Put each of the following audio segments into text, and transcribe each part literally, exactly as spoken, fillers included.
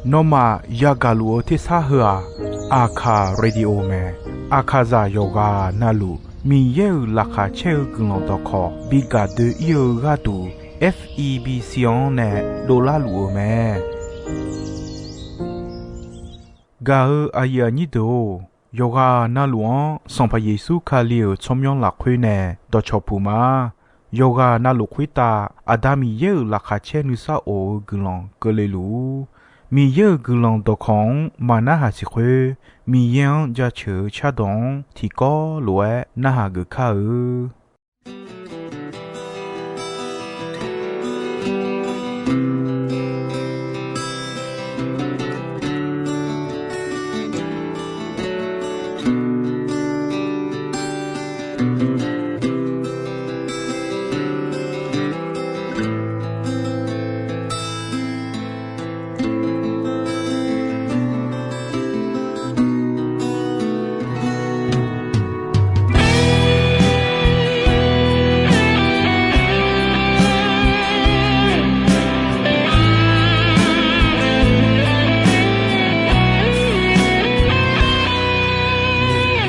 Nawmaf yagaq luf-eu tersar heu-aq, Aqkaq Radio mae. Aqkaqzaq yawqghaq navluf Miqyaer-euq laqkhaq caer-eu guiqlanq dawqkawq bi gaq doe-ir-eu gharduq, F E B C-anr nae dovlar luf-eu mae. Gaq-eu aqyuif aqnyir deuq-or, yawqghaq navluf-anr Sanqpaq Yeqsur Kali-euq tsawrmyanr lafkhoer nae dawqcawq puq ma. Yawqghaq navluf khoertav Aqda Miqyaer-euq laqkhaq caer nuisar of-eu guiqlanq keuvle luf-ur. Miqyaer-euq guiqlanq dawqkawq-anr maqnarhaq siq khoer, Miqyaer-anr jaceuq-eu cardawq-anr tiqkawv lof-aer narhaq geuf kar-eu.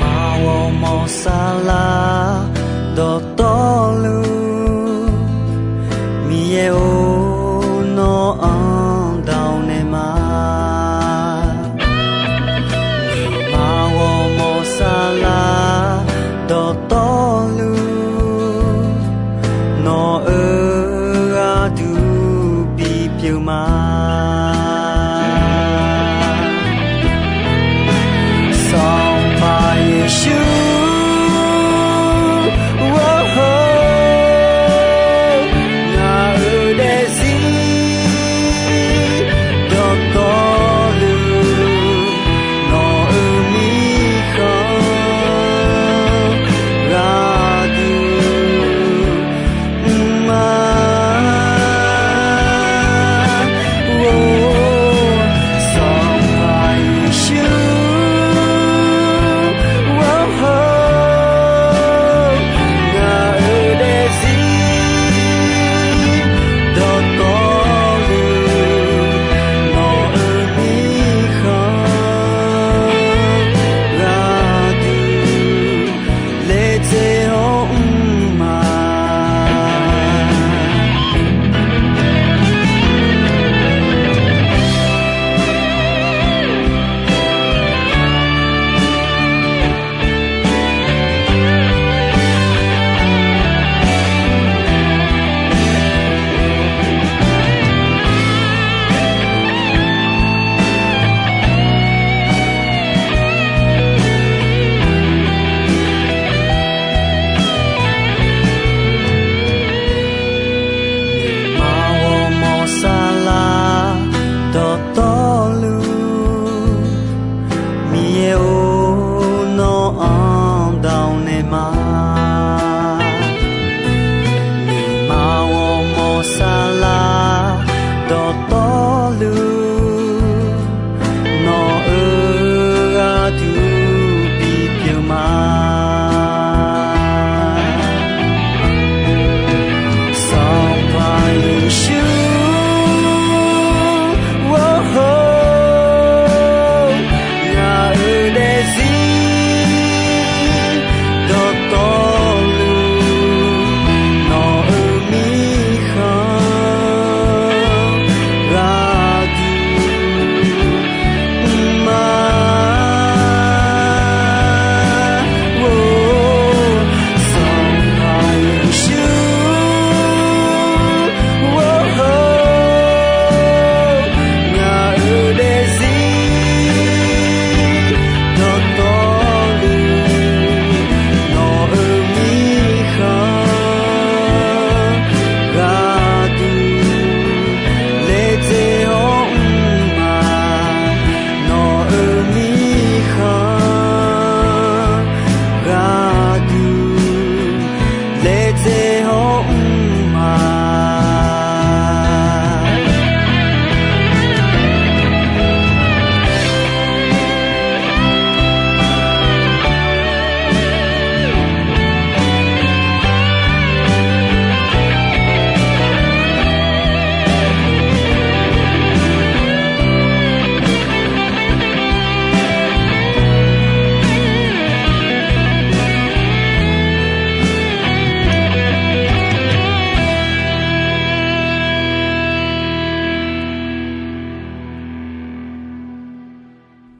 Maqghawq mawq saflar dawqtawvluf, Miqyaer-or, nawr-anr dawq naeq ma. Maqghawq mawq saflar dawqtawvluf, nawq-euq gharduq bipyeuf ma. Sanqpaq Yeqsur, ngaq-euq daefzir dawqtawvluf, nawq-euq mirkhanq gharduq mr ma.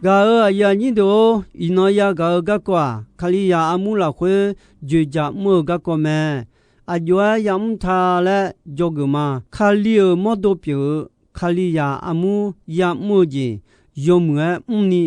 Gaq-euq aqyuif aqnyir deuq-or, iqnan yagaq-eu garkawv-aq, Kalizaq armur lafkhoer dzoeqdzaq mr-eu garkawv mae. Aqjox-aer yamr ta laer dzawgeuf ma. Kali-euq mawrdo pyeuf-eu Kalizaq armur yamr-eu jeq yawmuiq-aer mrni,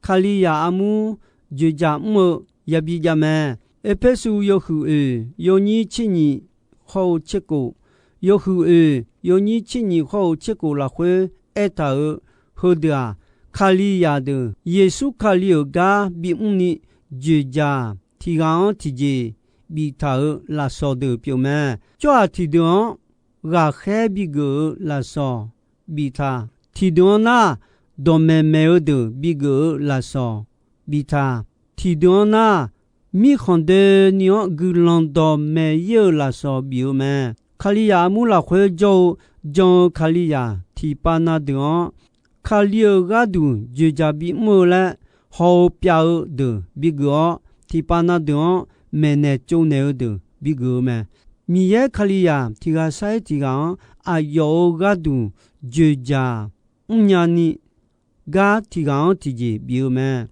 Kalizaq armur dzoeqdzaq mr-eu yabi jav mae. Erpersu yawhuiq oeq yawnyir tser nyiq hawr-eu tser kof, yawhuiq oeq yawnyir tser nyiq hawr-eu tser kof lafkhoer aertaq-euq heudeuq-aq, Kalizaq deuq Yeqsur Kali-euq gar bimrni dzoeqdzaq tiq ghaq-anr tiqjeq biftaq-euq lafsawq deuq pyeuf mae. Tsawrhaq tiqdeuq-anr ghaqkhaer bigeuf-eu lafsawq biftaq, tiqdeuq-anr nar, dawqmaeq maeq-eu deuq bigeuf-eu lafsawq biftaq, tiqdeuq-anr nar, mirkhanq doeni-anr guiqlanq dawqmaeq ir-eu lafsawq bif-eu mae. Kalizaq armur lafkhoer jawr-eu jan-eu Kalizaq tiqpav na deuq-anr, Kali-euq gharduq dzoeqdzaq bimr-eu laer haw-eu pyav-eu deuq bigeuf-awr, tiqpav na deuq-anr maeqnaeq tsovnaeq-eu deuq bigeuf-eu mae. Miqyaer Kalizaq tiq ghaq sar-iq tiq ghaq-anr aqyawf-euq gharduq dzoeqdzaq mrnya ni, gar tiq ghaq-anr tiqjeq bif-eu mae.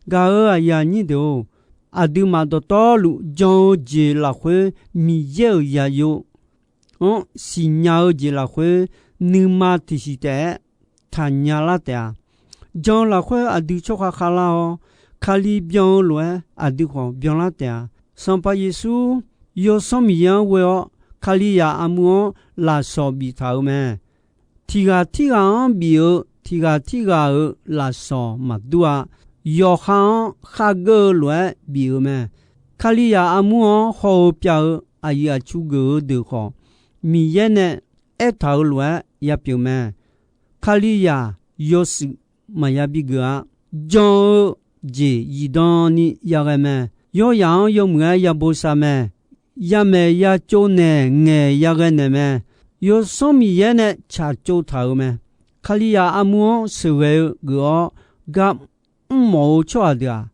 Gaq-euq aqyuif aqnyir deuq-or, aqduimaf dawqtawvluf jan-eu jeq lafkhoer Miqyaer-euq zaqyo-anr siqnya-eu jeq lafkhoer nuima tiqsiq taef-aer taqnya lar taef-a. Jan-eu lafkhoer aqdui tsawrkhav khavlar-awr, Kali byan-eu lof-aer aqdui khawf byanlar taef-a. Sanqpaq Yeqsur Yawsanr Miqyaer-anr ghoe-awr Kalizaq armur-anr lafsawq biftaq-euq mae. Tiq ghaq tirghaq-anr bif-eu tiq ghaq tirghaq-euq lafsawq maqdur-a. Yawqha-anr khargeur-eu lof-aer bif-eu mae. Kalizaq armur-anr haw-eu pyav-eu aqyuif aqtsu geuf-eu deuq khawf, Miqyaer nae aertaq-euq lof-aer yapyeuf mae. Kalizaq yawshuif maqya bigeuf-a. Jan-eu jeq zifdan ni yaghae mae. Yawrzaq-anr yawmuiq-aer ya bosav mae. Yamaeq ya tsovnaeq ngaeq yaghae naeq mae. Yawsanr Miqyaer nae tsaqtsov taq-euq mae. Kalizaq armur-anr sheuqghae-eu geuf-awr gar mrmawf-eu tsawrhaq deuq-aq,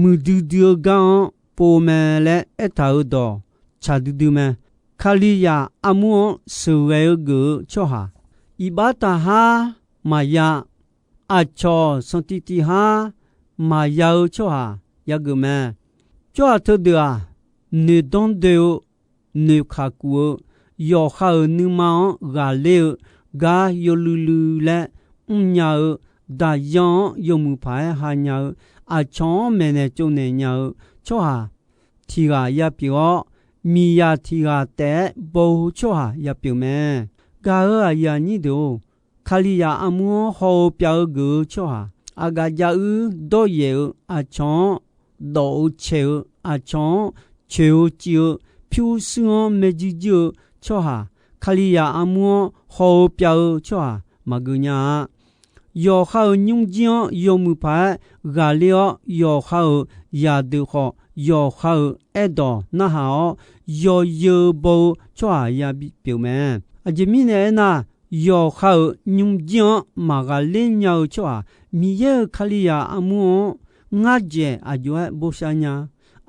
muiqdui dui-eu gar-anr pov mae laer aertaq-euq dawq tsaq duidui mae. Kalizaq armur-anr sheuqghae-eu geuf-eu tsawrhaq, iqbax taqhar maqya, aqcawq sanqtiq tiq har maqya-eu tsawrhaq yageuf mae. Tsawrhaq teudeuq-aq, noeqdanr doe-eu, noeqkaq kuf-eu, yawqha-euq nuima-anr ghaqler-eu gar yawluiv luiv laer mrnya-eu, daqyan-anr yawmuiq paq-aer hanya-eu, aqcawq-anr maeqnaeq tsovnaeq nya-eu tsawrhaq tiq ghaq yapyeuf-awr, miqzaq tiq ghaq taef-aer baw-eu tsawrhaq yapyeuf mae. Gaq-euq aqyuif aqnyir deuq-or, Kalizaq armur-anr haw-eu pyav-eu geuf-eu tsawrhaq, aqgaf jav uir dawryaef-eu, aqcawq-anr dawf-eu caeq-eu, aqcawq-anr coeq-eu civ-eu, pyurshuir-anr maerjuir juir-eu tsawrhaq, Kalizaq armur-anr haw-eu pyav-eu tsawrhaq maqgeuf nya-a. Yawqha-euq nymrjir-anr yawmuiq paq-aer ghaqler-awr, yawqha-euq zaqdeuq khawf, yawqha-euq aerdawq narhaq-awr, yawzeu baw-eu tsawrhaq yabi pyeuf mae. Aqjeq mirnae aernar, yawqha-euq nymrjir-anr maqghaqler nya-eu tsawrhaq, Miqyaer-euq Kalizaq armur-anr ngar dzaeq aqjox-aer bosav nya,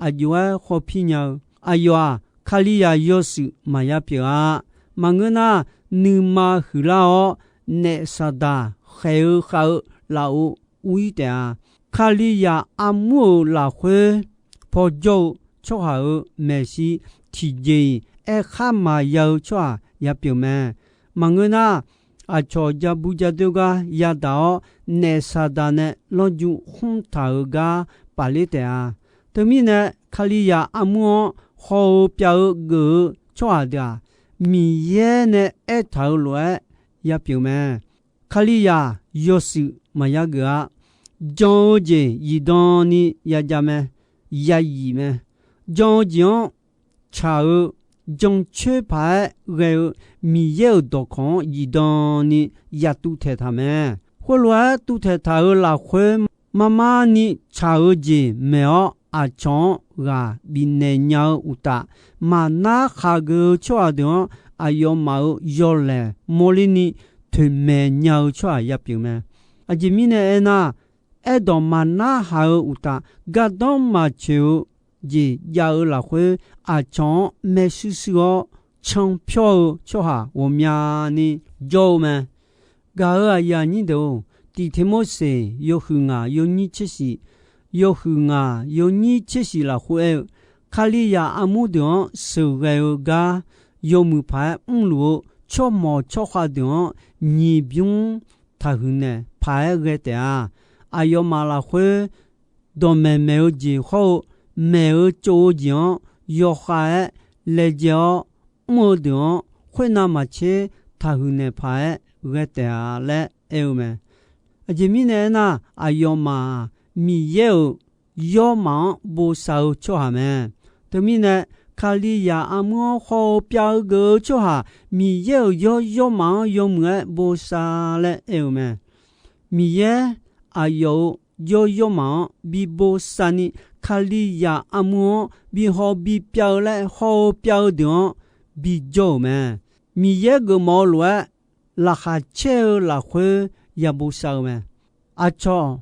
aqjox-aer khawpir nya-eu, aqyawf-aq, Kalizaq yawshuif maqya pyeuf-a. Maqngeur nar, nuima huiqlar-awr, naef saqdaq khaeq-eu khav-eu lafov ur-ir taef-a. Kalizaq armur-euq lafkhoer pawjawr-eu tsawrhaq-euq maeqshi tiqjeq-iq aerkhar maqya-eu tsawrhaq yapyeuf mae. Maqngeur nar, aqcawq jabu jadoer gar yadaq-awr, naef saqdaq nae lawrju khmr taq-euq gar pafler taef-a. Teumirnae, Kalizaq armur-anr haw-eu pyav-eu geuf-eu tsawrhaq deuq-aq, Miqyaer nae aertaq-euq lof-aer yapyeuf mae. Kalizaq yawshuif maqya geuf-a. Jan-eu jeq zifdan ni yajav mae, yazif mae. Jan-eu jeq-anr tsaq-eu, jancoer paq-aer ghae-eu Miqyaer-euq dawqkawq-anr zifdan ni yatuv taeqtaq mae. Khoerlof-aer tuv taeqtaq-euq lafkhoer, marmar ni tsaq-eu jeq maeq-awr aqcawq-anr ghaq bifnaeq nya-eu uqtaf, maqnar khaqgeuf-eu tsawrhaq deuq-anr aqyawfmaf-euq yawlaeq mawrler ni toeqmaeq nya-eu tsawrhaq yapyeuf mae. Aqjeq mirnae aernar, aerdawq maqnar haq-eu uqtaf, gardanr maqtsoeq-eu jeq jav-eu lafkhoer, aqcawq-anr maershuir shuir-awr canpyawr-eu tsawrhaq ghawqmyani jawr-eu mae. Gaq-euq aqyuif aqnyir deuq-or, Tiq Tirmorseq yawhuiq ngaq yawnyir tser shif, yawhuiq ngaq yawnyir tser shif lafkhoer aer-eu, Kalizaq armur deuq-anr sheuqghae-eu gar yawmuiq paq-aer mrluf-eu tsawrmawq tsawrkhav deuq-anr nyiq bymr taqhuiq naeq paq-aer ghae taef-a. Aqyawfmaf lafkhoer dawqmaeq maeq-eu jeq hawr-eu maeq-eu tsov-eu jeq-anr yawkhav-aer laejae-awr mr-eu deuq-anr khoernav maqtser taqhuiq naeq paq-aer ghae taef-a laer aer-eu mae. Aqjeq mirnae aernar, aqyawfmaf-aq, Miqyaer-euq yawrmaf-anr bosav-eu tsawrhaq mae. Teumirnae, Kalizaq armur-anr haw-eu pyav-eu geuf-eu tsawrhaq Miqyaer-euq yawr yawrmaf-anr yawmuiq-aer bosav laer aer-eu mae. Miqyaer aqyawf-euq yawr yawrmaf-anr bi bosav ni, Kalizaq armur-anr bi haw bi pyav-eu laer haw-eu pyav-eu deuq-anr bijawr-euq mae. Miqyaer geufmawf-eu lof-aer laqkhaq caer-eu lafkhoer ya bosav-eu mae. Aqcawq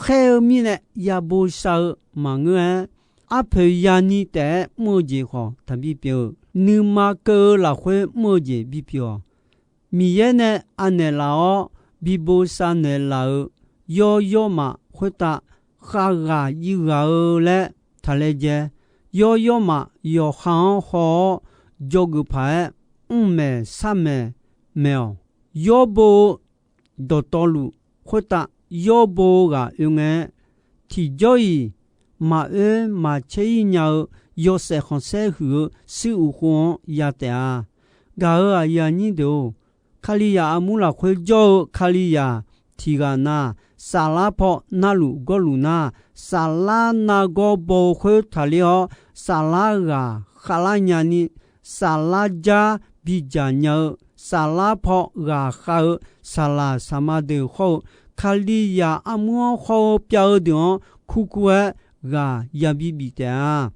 khaer-eu mirnae ya bosav-eu maqngeur-aer, arpoeq yani taef-aer mr-eu jeq khawf taqbi pyeuf-eu, nuima keuv-eu lafkhoer mr-eu jeq bipyeuf-awq. Miqyaer nae anaeq laf-awr bi bosav naeqlaf-euq yawr yawrmaf khoertav khavghaq jiv ghaq-eu laer taqlaejae. Yawr yawrmaf yawqha-anr haw-awr, dzawgeuf paq-aer mrmaeq sharmaeq maeq-awq. Yawrbo-eu dawqtawvluf khoertav yawrbo ghaq oe ngae-aer, tiqjawr-iq maqoer maqcaer-ir nya-eu yawshaef khanqsaer huiq-eu suiruq khov-anr ya taef-a. Gaq-euq aqyuif aqnyir deuq-or, Kalizaq armur lafkhoer jawr-eu Kalizaq tiq ghaq na, saflar paw narluf gawrluf nar, saflar nargawr baw-eu khoer taqler-awr, saflar ghaq khavlar nyani, saflar jar bidzaq nya-eu, saflar paw ghaq khav-eu saqlaq saqma deuq hawr-eu, Kalizaq armur-anr haw-eu pyav-eu deuq-anr kurkur-aer ghaq yabi bif taef-a.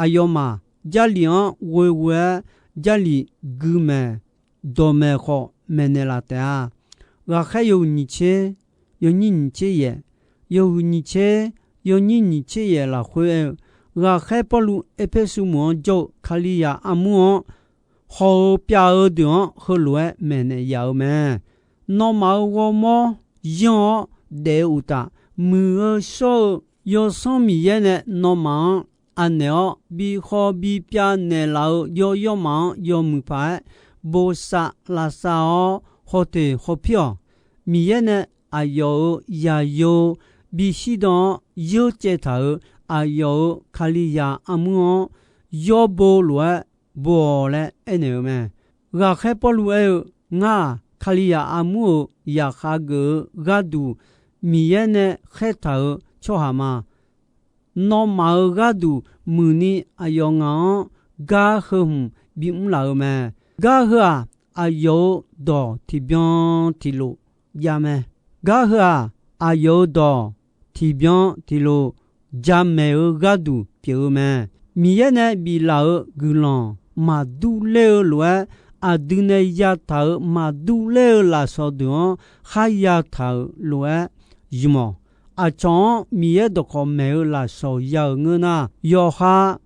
Aqyawfmaf Jarlif-anr ghoeghoe-aer Jarlif guimaeq dawqmaeq khawf maeqnaeq laf taef-a. Ghaqkhaer yawhuiq nyiq tser, yawnyir nyiq tser yaef, yawhuiq nyiq tser, yawnyir nyiq tser yaef lafkhoer aer-eu, ghaqkhaer Pawrluv Erpersu meuq-anr jawr-eu Kalizaq armur-anr haw-eu pyav-eu deuq-anr heulof-aer maeqnaeq yaf-eu mae. Nawmaf-euq ghawrmawr yanr-awr daef-eu uqtaf, muiq-eu shawr-eu Yawsanr Miqyaer nae nawmaf-anr anaeq-awr bi haw bi pyav naeqlaf-euq yawr yawrmaf-anr yawmuiq paq-aer bosav lavsav-awr hawteq hawpir-awq. Miqyaer nae aqyawf-euq yaqyo bishir dan-awr yeurcaev taq-euq aqyawf-euq Kalizaq armur-anr yawrbo lof-aer bo-awq laer aernaeq-eu mae. Ghaqkhaer Pawrluv aer-eu, Ngar-aq, Kalizaq armur-euq zaqkhav geuf-eu gharduq Miqyaer nae khaertaq-euq tsawrhaq ma. Nawmaf-euq gharduq muiqni aqyawf ngaq-anr gar heu hmq bimr laf-eu mae. Gar heu-aq, aqyawf-euq dawq tiqbyan tiqlof jav mae. Gar heu-aq, aqyawf-euq dawq tiqbyan tiqlof jamaeq-eu gharduq pyeuf-eu mae. Miqyaer nae biflaf-euq guiqlanq maqdur ler-eu lof-aer, aqdui nae yataq-euq maqdur ler-eu lafsawq deuq-anr kharya taq-euq lof-aer zmq-awq. Aqcawq-anr Miqyaer dawqkawq maeq-eu lafsawq ya-euq ngeur nar, yawqha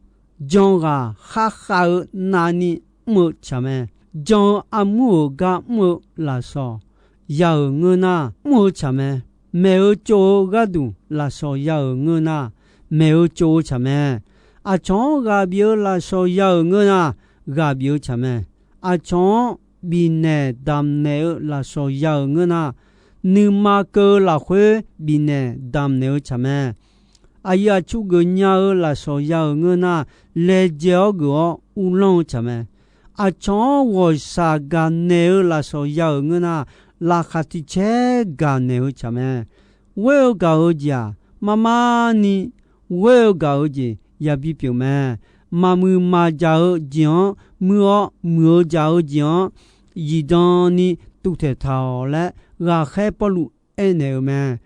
jan ghaq kharkhav-eu navni mr-eu tsaq mae. Jan-eu armur-euq gar mr-eu lafsawq ya-euq ngeur nar, mr-eu tsaq mae. Maeq-eu tsov-eu gharduq lafsawq ya-euq ngeur nar, maeq-eu tsov-eu tsaq mae. Aqcawq-anr ghaq bif-eu lafsawq ya-euq ngeur nar, ghaq bif-eu tsaq mae. Aqcawq-anr bifnaeq damqnaeq-eu lafsawq ya-euq ngeur nar, nuima keuv-eu lafkhoer bifnaeq damqnaeq-eu tsaq mae. Aqyuif aqtsu geuf nya-eu lafsawq ya-euq ngeur nar, laejae-awr geuf-awr uvlanr-eu tsaq mae. Aqcawq-anr ghawqshaq gaqnaeq-eu lafsawq ya-euq ngeur nar, laqkhaq tiq caer gaqnaeq-eu tsaq mae. Ghoer-eu gaq-eu jeq-aq, marmarni ghoer-eu gaq-eu jeq yabi pyeuf mae. Maqmuiq maqjaq-eu jeq-anr muir-awr, muiq-eu jaq-eu jeq-anr zifdan ni tuvtaeq taq-awq laer, ghaqkhaer Pawrluv aernaeq-euq mae.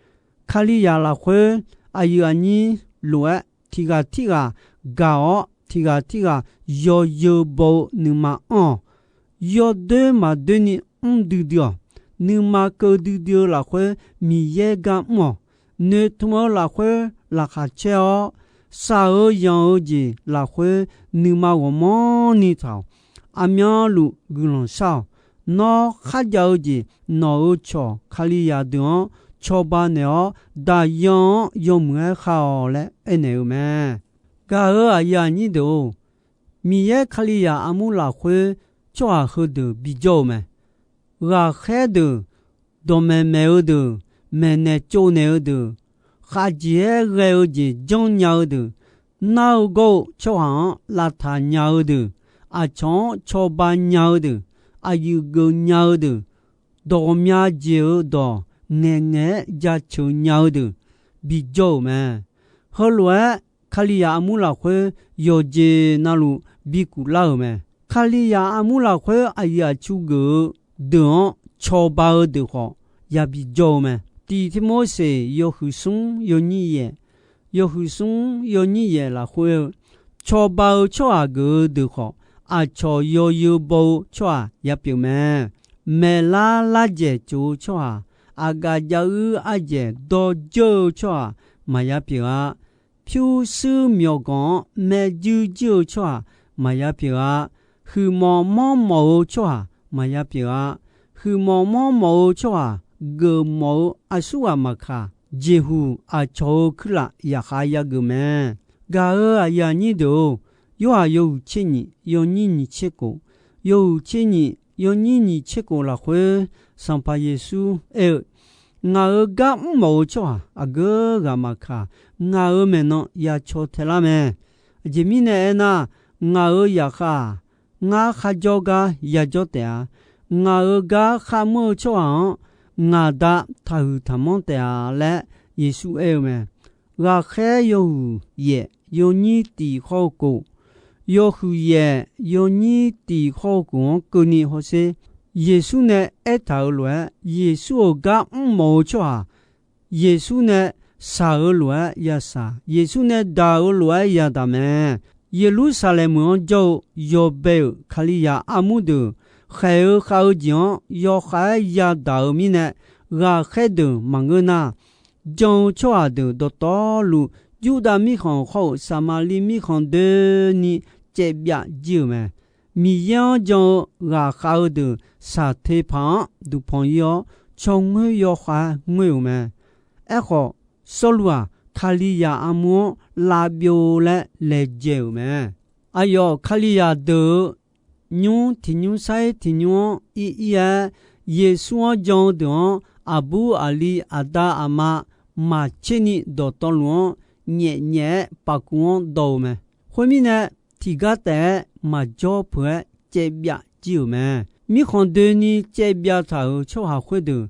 Kalizaq lafkhoer aqyuif aqnyir lof-aer, tiq ghaq tirghaq gaq-awr, tiq ghaq tirghaq yawzeu baw-eu nuima anr-awq. Yawdoer maqdoer ni mr duidui-awq. Nuima keuv duidui-eu lafkhoer Miqyaer gar mr-awq. Noeqtmq-eu lafkhoer laqkhaq caer-awr, shaq-eu yanq-eu jeq lafkhoer nuima ghawqmanrni taq-awq. Aqmyanluf guiqlanq shar-awq. Nawr kharjav-eu jeq nawq-euq cawq Kalizaq deuq-anr cawba naeq-awr, daqyan-anr yawmuiq-aer khav-awq laer aernaeq-eu mae. Gaq-euq aqyuif aqnyir deuq-or, Miqyaer Kalizaq armur lafkhoer tsawrhaq heudeuq bijawr-eu mae. Ghaqkhaer deuq, dawqmaeq maeq-eu deuq, maeqnaeq tsovnaeq-eu deuq, khavjeq-aer ghae-eu jeq janrnya-eu deuq, nar-eu gawr-eu tsawrhaq-anr lavtaq nya-eu deuq, aqcawq-anr cawba nya-eu deuq, aqyuif geuf nya-eu deuq, dawq ghawqmya jeq-euq dawq ngaeqngaeq-aer jaceuq nya-eu deuq bijawr-euq mae. Heulof-aer, Kalizaq armur lafkhoer yawqjeq navluf bikuf lar-euq mae. Kalizaq armur lafkhoer aqyuif aqtsu geuf-eu deuq-anr cawba-eu deuq khawf, yabi jawr-eu mae. Tiq Tirmorseq yawhuiq smr yawnyir yaeq, yawhuiq smr yawnyir yaeq lafkhoer-eu, cawba-eu tsawrhaq geuf-eu deuq khawf, aqcawq yawzeu baw-eu tsawrhaq ya pyeuf mae. Maeqlar lardzaeq tsof-eu tsawrhaq, aqgaf jav-uir ardzaeq dawr dzeur-eu tsawrhaq maqya pyeuf-a. Pyurshuir myawqganq-anr maerjuir juir-eu tsawrhaq maqya pyeuf-a. Huiqmawf manrmawf-eu tsawrhaq maqya pyeuf-a. Huiqmawf manrmawf-eu tsawrhaq geufmawf-eu aqsurghaq maqkaq, jeqhuq aqcawq-euq kuirlaf yaqkhav yageuf mae. Gaq-euq aqyuif aqnyir deuq-or, Yorhaq yawhuiq tser nyiq yawnyir nyiq tser khof, yawhuiq tser nyiq yawnyir nyiq tser khof lafkhoer, Sanqpaq Yeqsur aer-eu, Ngaq-euq gar mrmawf-eu tsawrhaq aqgeu ghaq maqkaq, ngaq-euq maeqnan yacaw taelar mae. Aqjeq mirnae aernar, ngaq-euq zaqkhav-aq, ngar kharjawr gar yajawr taef-a. Ngaq-euq gar kharmr-eu tsawrhaq-anr ngaq Da taqhuiq taqmanr taef-a laer Yeqsur aer-eu mae. Ghaqkhaer yawhuiq yaef yawnyir tiq khawr-eu khof, yawhuiq yaef yawnyir tiq khawr-eu khof-anr keuvni hawsher. Yeqsur nae aertaq-euq lof-aer, Yeqsur-euq gar mrmawf-eu tsawrhaq Yeqsur nae shaq-eu lof-aer yashaq, Yeqsur nae daq-eu lof-aer yadaq mae. Yeqlursaqlaeq meuq-anr jawr-eu yawbae-euq Kalizaq armur deuq khaeq-eu khav-eu jeq-anr yawkhav-aer yadaq-euq mirnae, ghaqkhaer deuq maqngeur nar, jan-eu tsawrhaq deuq dawqtawvluf, Yurdav mirkhanq khawr-euq Saqmaqliv mirkhanq doeni caevbyav jir-euq mae. Miqyaer-anr jan-eu ghaqkhav-eu deuq saqteq paq-anr duqpanq ir-awr, tsawrngoer yawkhav-aer ngoer-euq mae. Aerkhawf, Sawrluv-aq, Kalizaq armur-anr lavbyov laer laejae-euq mae. Aqyawf Kalizaq deuq-euq nymr tiq nymr sar-ir tiq nymr-anr ir ir-aer, Yeqsur-anr jan-eu deuq-anr aqbur aqli aqda aqma maqtser ni dawqtawvluf-anr nyaef nyaef-aer paf kuv-anr dawv-eu mae. Khoermirnae, tiqgar taef-aer maqjawr peuq-aer caevbyav jir-euq mae. Mirkhanq doeni caevbyav taq-euq tsawrhaq khoerdeuq,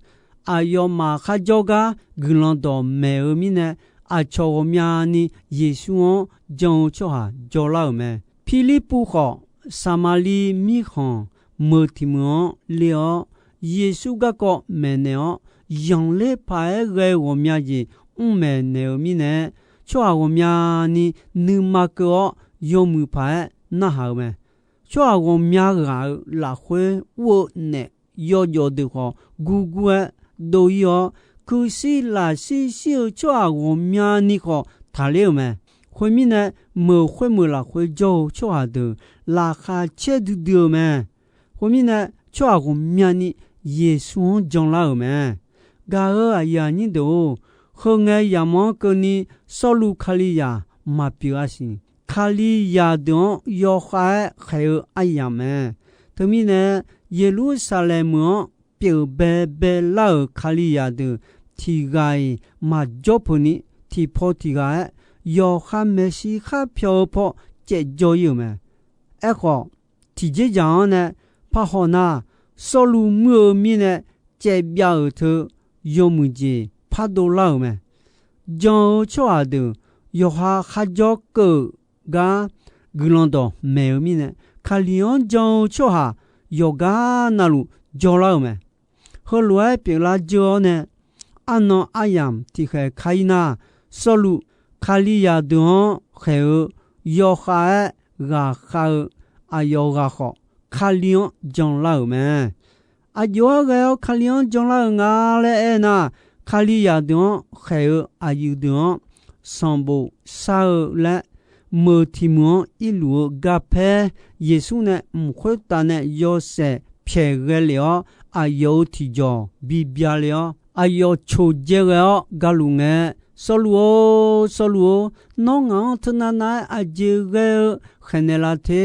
aqyawfmaf kharjawr gar guiqlanq dawqmaeq-eu mirnae, aqcawq ghawqmyani Yeqsur-anr jan-eu tsawrhaq jawrlar-euq mae. Pirlirpuv khawf, Saqmaqliv mirkhanq meuq tiq meuq-anr ler-awr, Yeqsur garkawv maeqnaeq-awr, zanqler paq-aer ghae-eu ghawqmya jeq mr maeqnaeq-eu mirnae, tsawrhaq ghawqmyani nuima keuv-awr yawmuiq paq-aer narhaq-eu mae. Tsawrhaq ghawqmya ghaq-euq lafkhoer ur-eu naef yawjawf deuq khawf gurgur-aer dov ir-awr, kuirshir lafshir shir-eu tsawrhaq ghawqmyani khawf taqler-euq mae. Khoermirnae, meuq khoermeuq lafkhoer jawr-eu tsawrhaq deuq laqkhaq caer duidui-eu mae. Khoermirnae, tsawrhaq ghawqmyani Yeqsur-anr janlar-euq mae. Gaq-euq aqyuif aqnyir deuq-or, heu ngae yamq-anr keuvni Sawrluv Kalizaq maqpyeuf-a siq. Kalizaq deuq-anr yawkhav-aer khaeq-eu aryamq mae. Teumirnae, Yeqlursaqlaeq meuq-anr pyeuf baebae lar-euq Kalizaq deuq tiq ghaq-iq maqjawr peuq ni, tiqpaw tiq ghaq-aer yawqha maeqshi khar pyaw-eu paw caevjawr ir-euq mae. Aerkhawf, tiqjeqzaq-anr nae parhaw nar, Sawrluv muir-eu mirnae caevbyav-euq teu yawmuiq jeq pardov lar-euq mae. Jan-eu tsawrhaq deuq yawqha kharjawr keuv-euq gar guiqlanq dawqmaeq-eu mirnae, Kali-anr jan-eu tsawrhaq yawqgar navluf jawrlar-euq mae. Heulof-aer pyeuflar dzeur-awr nae, arnan aryamq tiqkhaeq ka-ir nar, Sawrluv Kalizaq deuq-anr khaeq-eu yawkhav-aer ghaqkhav-eu aqyawf ghaq khawf, Kali-anr janlar-euq mae. Aqjox-aer ghae-awr Kali-anr janlar-eu nga laer aernar, Kalizaq deuq-anr khaeq-eu aqyuif deuq-anr sanqbof shar-eu laer meuq tiq meuq-anr irluf-eu garpaer Yeqsur nae mq khoertav nae yawshaef pyaeq ghae lef-awr, aqyawf-euq tiqjawq bi bya le-awr, aqyawf coqdzae ghae-awr galuf ngae, Sawrluv-or, Sawrluv-or, nawr ngaq-anr teunav nav-aer aqjeq ghae-eu khaeqnaeq la te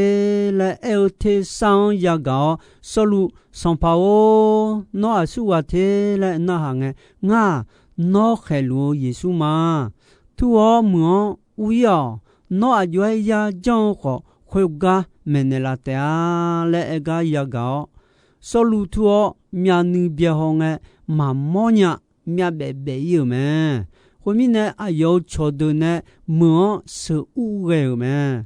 laer aer-eu tersar-anr yagaq-awr, Sawrluv, Sanqpaq-or, nawr aqsurghaq te laer narhaq ngae, ngar-aq, nawr khaeqluf-eu Yeqsur ma. Tur-awr muiq-anr ur-ir-awq. Nawr aqjox-aer yajanr-eu khawf, khoergar maeqnaeq laf taef-a laer aer gar yagaq-awr, Sawrluv tur-awr myavnuiv byaehaw ngae, maqmawr nya myavbaef baef-ir-euq mae. Khoermirnae, aqyawf-euq cawqdeuq nae meuq-anr sheuqur ghae-euq mae.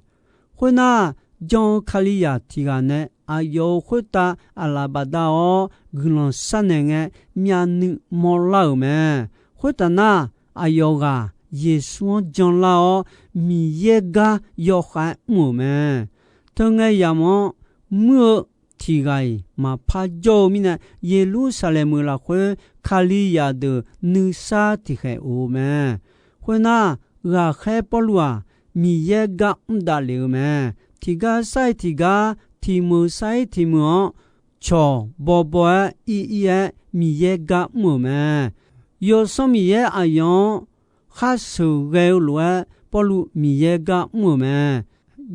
Khoernar, jan-eu Kalizaq tiq ghaq nae aqyawf-euq khoertav aqlaf bafdav-awr guiqlanq sharnaeq ngae, myavnuiv mawrlar-euq mae. Khoertaf nar, aqyawf ghaq Yeqsur-anr janlar-awr, Miqyaer gar yawkhav-aer mr-euq mae. Teungae yamq-anr muir-eu tiq ghaq-iq maqpar jawr-eu mirnae, Yeqlursaqlaeq meuq lafkhoer Kalizaq deuq nuisar tiqkhaeq of-eu mae. Khoernar, ghaqkhaer Pawrluv-aq, Miqyaer gar mr davlef-eu mae. Tiqgar sar-ir tiqgar, tiq meuq sar-ir tiq meuq-anr, cawq bawbaw-aer ir ir-aer Miqyaer gar mr-euq mae. Yawsanr Miqyaer aqyawf-anr khar sheuqghae-eu lof-aer, Pawrluv Miqyaer gar mr-euq mae.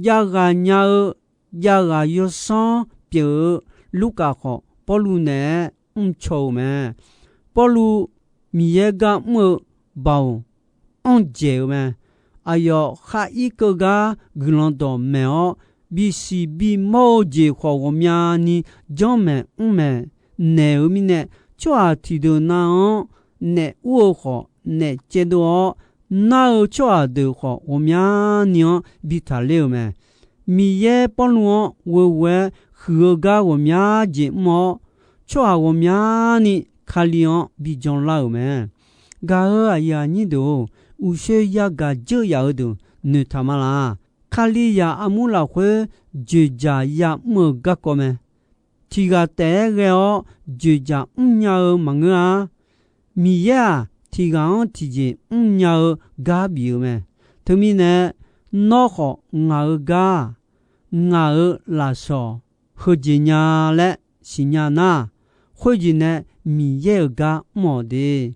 Javghaq nya-eu javghaq yawsanr pyeuf-eu Lurkaf khawf, Pawrluv naeq-aer mrcaw-eu mae. Pawrluv Miqyaer gar mr-eu baoq anr dzaeq-eu mae. Aqyawf khar ir keuv gar guiqlanq dawqmaeq-awr, bisiq bimawr-eu jeq khawf ghawqmyani janrmaeq mrmaeq naeq-eu mirnae, tsawrhaq tiqdeuq nav-anr naef ur-eu khawf naef caevdov-awr, nar-eu tsawrhaq deuq khawf ghawqmyani-anr bi taqler-euq mae. Miqyaer Pawrluv-anr ghoeghoe-aer huiq-eu gar ghawqmya jeq mr-awr, tsawrhaq ghawqmyani Kali-anr bi janlar-euq mae. Gaq-euq aqyuif aqnyir deuq-or, uqshoe yagaq dzeur yaf-eu deuq noeqtaq ma laq. Kalizaq armur lafkhoer dzoeqdzaq yamr-eu garkawv mae. Tiq ghaq taef-aer ghae-awr dzoeqdzaq mrnya-eu maqngeur-a. Miqyaer-aq, tiq ghaq-anr tiqjeq mrnya-eu gar bif-eu mae. Teumirnae, nawr khawf ngaq-euq gar-aq, ngaq-euq lafsawq heujeq nya laer siqnya nar, khoerjeq nae Miqyaer-euq gar mr-awq de.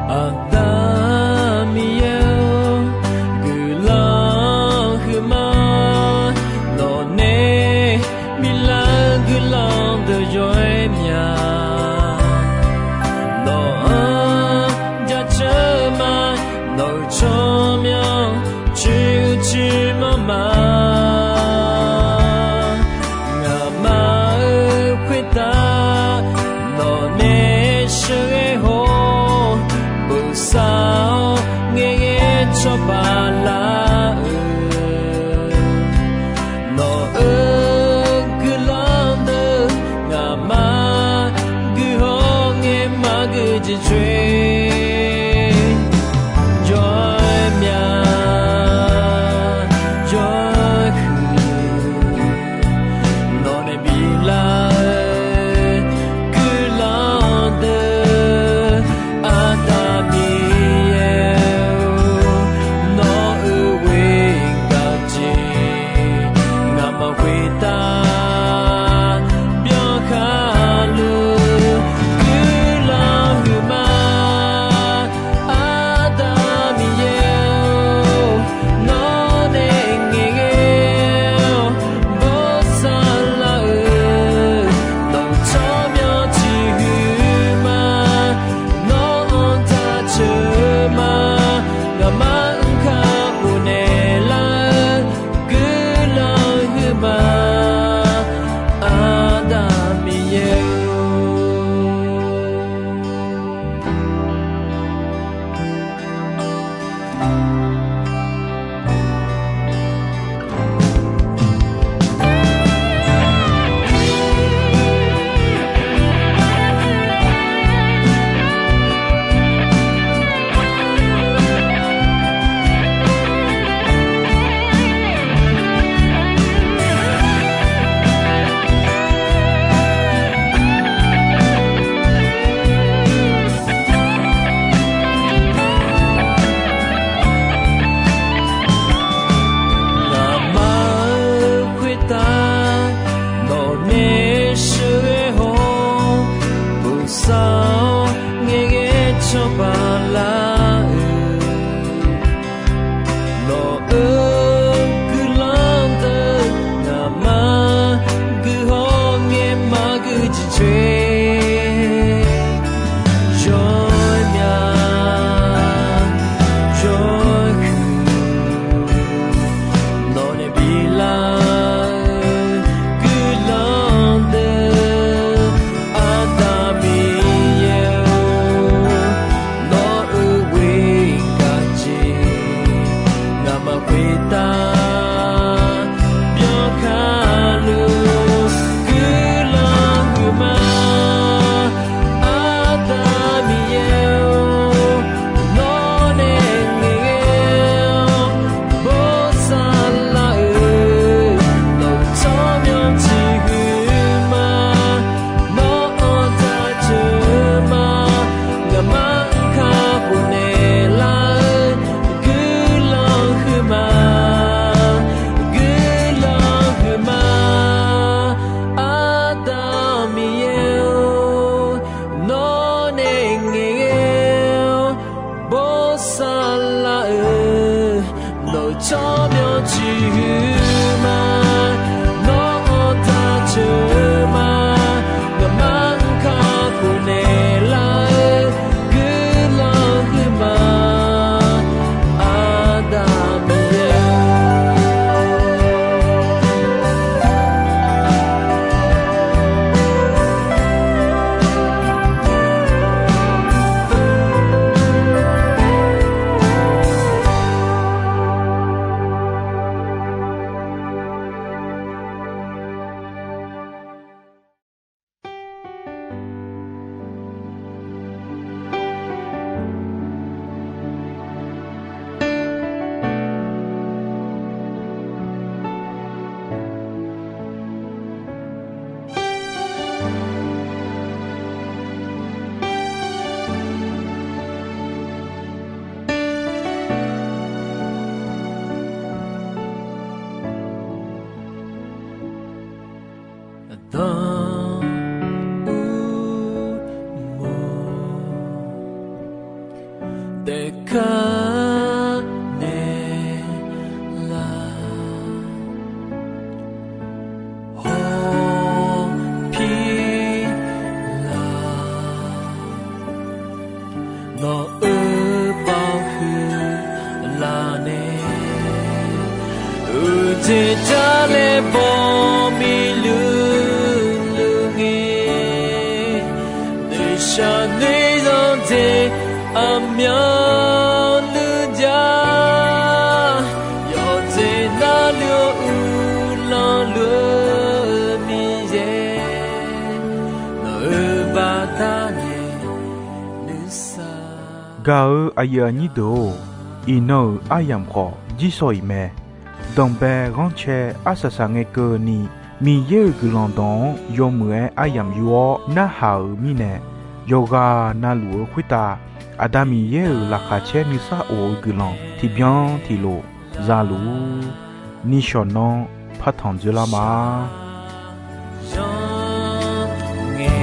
Aqda Miqyaer-or, guiqlanq huiqma, nawqnae biflar-eu guiqlanq deuq yawr-aer mya. Nawq-anr jaceuq ma, nawq-euq tsawrmyanr coer-eu coer manr ma. Ngaqma-euq khoertav nawqnae sheuqghae haw-awr, bosav-awr ngaeqghae cawba lar-eu, nawq-euq guiqlanq deuq ngaqma guiqhaw ngae maqgeu jeq coer. Jawr-aer mya, jawr-aer huiq, nawqnae biflar-eu guiqlanq deuq, Aqda Miqyaer-or, nawq-euq ghoer gaq-eu jeq ngaqma khoertav byanlar khaqluf guiqlanq huiqma. Aqda Miqyaer-or, nawqnae ngaeqghae-awr bosav lar-eu, nawq-euq tsawrmyanr ciqhuiq ma. Nawq-anr jaceuq ma. Ngaqma-anr kakhof naeqlar-eu guiqlanq huiqma. Aqda Miqyaer-or. saqlar-euq, nawq-euq tsawrmyanr ciqhuiq ma, nawr-anr taq ceuq ma, ngaqma-anr kakhof naeqlar-eu guiqlanq huiq ma, Aqda Miqyaer-or. Aqda Urmov daefkar naeqlar, hawpir lar. Nawq-euq baoq huiq laf nae, uqcif jar laer baw miqluiq luiq ngae, noeqshaq noeqzanq jeq aqmyanluf jav, yawqjeq navluf-eu uvlanr luf-eu Miqyaer, nawq-euq baqda nae nuisar. Gaq-euq aqyuif aqnyir deuq-or, iqnan-euq aryamq khawf jirsawq iq mae. Danqbae ghanrcae arsaq saq ngae keuvni, Miqyaer-euq guiqlanq dawq-anr yawmuiq-aer aryamq yur-awr narhaq-euq mirnae, yawqghaq navluf-eu khoertav Aqda Miqyaer-euq laqkhaq caer nuisar of-eu guiqlanq tiqbyan tiqlof za luf-ur. Nishawq nanr partanq dzoerlar ma. Zanr ngae,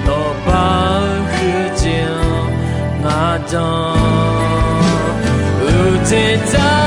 nawqbaq-eu huiqjeq-anr ngaq jan, uqcif jar